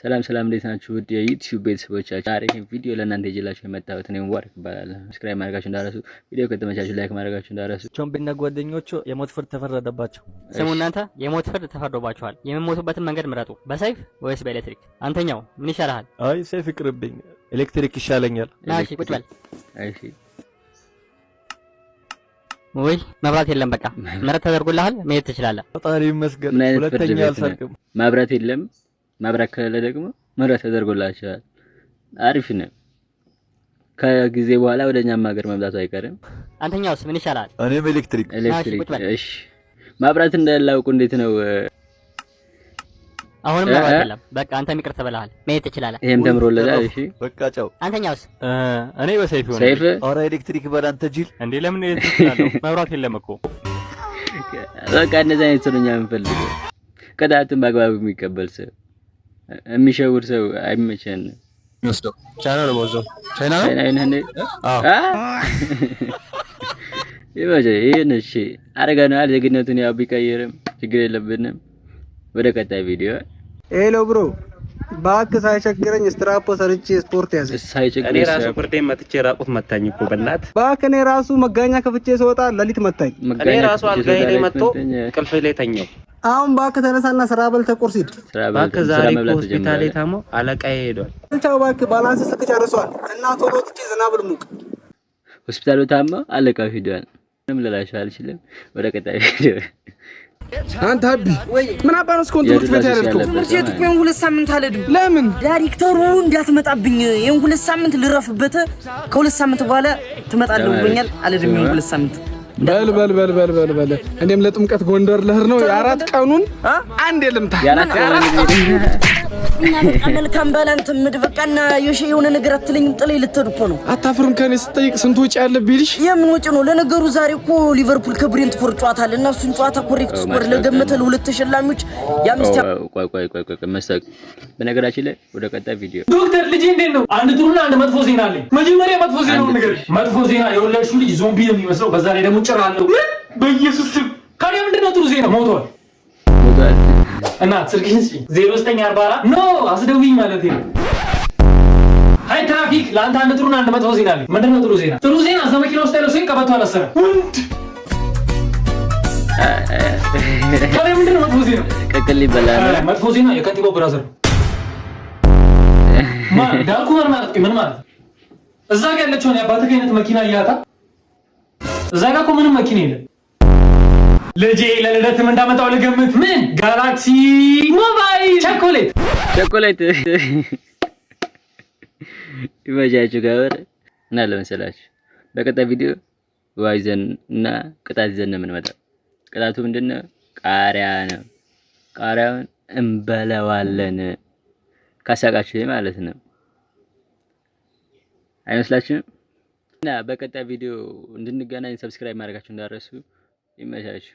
ሰላም ሰላም፣ እንዴት ናችሁ? ውድ የ YouTube ቤተሰቦቻችን፣ ዛሬ ይህን ቪዲዮ ለእናንተ ይዤላችሁ የመጣሁት እኔ ሙባረክ እባላለሁ። Subscribe ማድረጋችሁ እንዳትረሱ፣ ቪዲዮ ከተመቻችሁ like ማድረጋችሁ እንዳትረሱ። ቾምቤና ጓደኞቹ የሞት ፍርድ ተፈረደባቸው። ስሙ እናንተ፣ የሞት ፍርድ ተፈርዶባችኋል። የምትሞቱበትን መንገድ ምረጡ። በሰይፍ ወይስ በኤሌክትሪክ? አንተኛው ምን ይሻልሃል? አይ፣ ሰይፍ ይቅርብኝ፣ ኤሌክትሪክ ይሻለኛል። ና እሺ፣ ቁጭ በል። እሺ። ውይ፣ መብራት የለም። በቃ ምህረት ተደርጎልሃል፣ መሄድ ትችላለህ። ፈጣሪ ይመስገን። ምን አይነት ፍርድ ሁለተኛ ቤት ነው? አልሰርቅም። መብራት የለም። መብራት ከሌለ ደግሞ ምህረት ተደርጎላቸዋል። አሪፍ ነው። ከጊዜ በኋላ ወደ እኛም ሀገር መምጣቱ አይቀርም። አንተኛውስ ምን ይሻልሃል? እኔም ኤሌክትሪክ። ኤሌክትሪክ። ቁጭ በል። እሺ፣ መብራት እንዳለ አውቁ እንዴት ነው? አሁንም መብራት የለም። በቃ አንተም ይቅር ተብለሃል፣ መሄድ ትችላለህ። ይሄም ተምሮለታል። እሺ። በቃ ቻው። አንተኛውስ? እኔ በሰይፍ ይሆናል። ሰይፍ። ኧረ ኤሌክትሪክ በል አንተ ጅል። እንዴ፣ ለምን ኤሌክትሪክ እላለሁ? መብራት የለም እኮ። በቃ እንደዚህ አይነት ሰው ነው እኛ የምንፈልገው። ቅጣትን በአግባቡ የሚቀበል ሰው፣ የሚሸውድ ሰው አይመቸንም። የሚወስደው ቻይና ነው የምወስደው። ቻይና ነው። ቻይና ነህ እንዴ? አዎ። አ? ይመቸህ። ይሄን እሺ አድርገነዋል። ዜግነቱን ያው ቢቀይርም ችግር የለብንም። ወደ ቀጣይ ቪዲዮ። Hello bro፣ እባክህ ሳይቸግረኝ ስትራፖ ሰርቼ ስፖርት ያዘ። ሳይቸግር እኔ ራሱ ብርዴን መጥቼ ራቁት መታኝ እኮ በእናት። እባክህ፣ እኔ ራሱ መጋኛ ከፍቼ ስወጣ ሌሊት መታኝ። እኔ ራሱ አልጋዬ ላይ መጥቶ እንቅልፍ ላይ ተኛው። አሁን እባክህ ተነሳና ስራ በልተህ ቁርስ ሂድ። ስራ እባክህ፣ ስራ ዛሬ እኮ መብላት ሆስፒታል ተጀምሯል። የታመው አለቃዬ ሄዷል። ቻው እባክህ፣ balance ስልክ ጨርሷል እና ቶሎ ወጥቼ ዝናብ ልሙቅ። ሆስፒታሉ ታማ አለቃው ሂዷል። ምንም ልላችሁ አልችልም። ወደ ቀጣይ ቪዲዮ። አንተ አቢ፣ ምን አባ ነው እስካሁን ትምህርት ቤት ያልሄድከው? ትምህርት ቤት እኮ ይሄን 2 ሳምንት አልሄድም። ለምን? ዳይሬክተሩ እንዳትመጣብኝ ይሄን 2 ሳምንት ልረፍበት፣ ከ2 ሳምንት በኋላ ትመጣለህ ብሎኛል። አልሄድም ይሄን 2 ሳምንት። በል በል በል በል በል በል፣ እኔም ለጥምቀት ጎንደር ልሄድ ነው። የ4 ቀኑን አንድ ልምታ። የ4 ቀን። እና በቃ መልካም በል አንተም ምድ በቃ እና የሺ የሆነ ነገር አትለኝም? ጥለኝ ልትሄድ እኮ ነው። አታፍርም? ከኔ ስጠይቅ ስንት ወጪ ያለብኝ ልሽ። የምን ወጪ ነው? ለነገሩ ዛሬ እኮ ሊቨርፑል ከብሬንትፎርድ ጨዋታ አለ እና እሱን ጨዋታ correct score ለገመተ ለሁለት ተሸላሚዎች የአምስት ቆይ ቆይ ቆይ ቆይ መሳቅ። በነገራችን ላይ ወደ ቀጣይ ቪዲዮ። ዶክተር፣ ልጄ እንዴት ነው? አንድ ጥሩና አንድ መጥፎ ዜና አለኝ። መጀመሪያ መጥፎ ዜናውን ንገርሽ። መጥፎ ዜና የወለድሽው ልጅ ዞምቢ ነው የሚመስለው፣ በዛ ላይ ደግሞ ጭራ አለው። ምን? በኢየሱስ ስም! ካዲያ ምንድን ነው ጥሩ ዜና? ሞቷል። ሞቷል። እናት፣ ስልክሽን ስጪኝ። 0944 no፣ አስደውይኝ ማለት ነው። Hi ትራፊክ፣ ለአንተ አንድ ጥሩና አንድ መጥፎ ዜና አለኝ። ምንድን ነው ጥሩ ዜና? ጥሩ ዜና እዛ መኪና ውስጥ ያለው ሰው ቀበቶ አላሰረም። ወንድ። ታዲያ ምንድን ነው መጥፎ ዜና? ቅቅል ይበላል። መጥፎ ዜና የከንቲባው brother ነው። ዳርኩመር ማለት ምን ማለት ነው? እዛ ጋር ያለችውን የአባትህ አይነት መኪና እያጣ እዛ ጋር እኮ ምንም መኪና የለም። ልጄ ለልደትም እንዳመጣው ልገምት። ምን? ጋላክሲ ሞባይል ቸኮሌት። ቸኮሌት። ይመቻችሁ። ከበር እና ለመሰላችሁ በቀጣይ ቪዲዮ ውሃ ይዘን እና ቅጣት ይዘን ነው የምንመጣው። ቅጣቱ ምንድነው? ቃሪያ ነው። ቃሪያውን እንበለዋለን። ካሳቃችሁ ማለት ነው። አይመስላችሁም? እና በቀጣይ ቪዲዮ እንድንገናኝ subscribe ማድረጋችሁ እንዳትረሱ። ይመቻችሁ።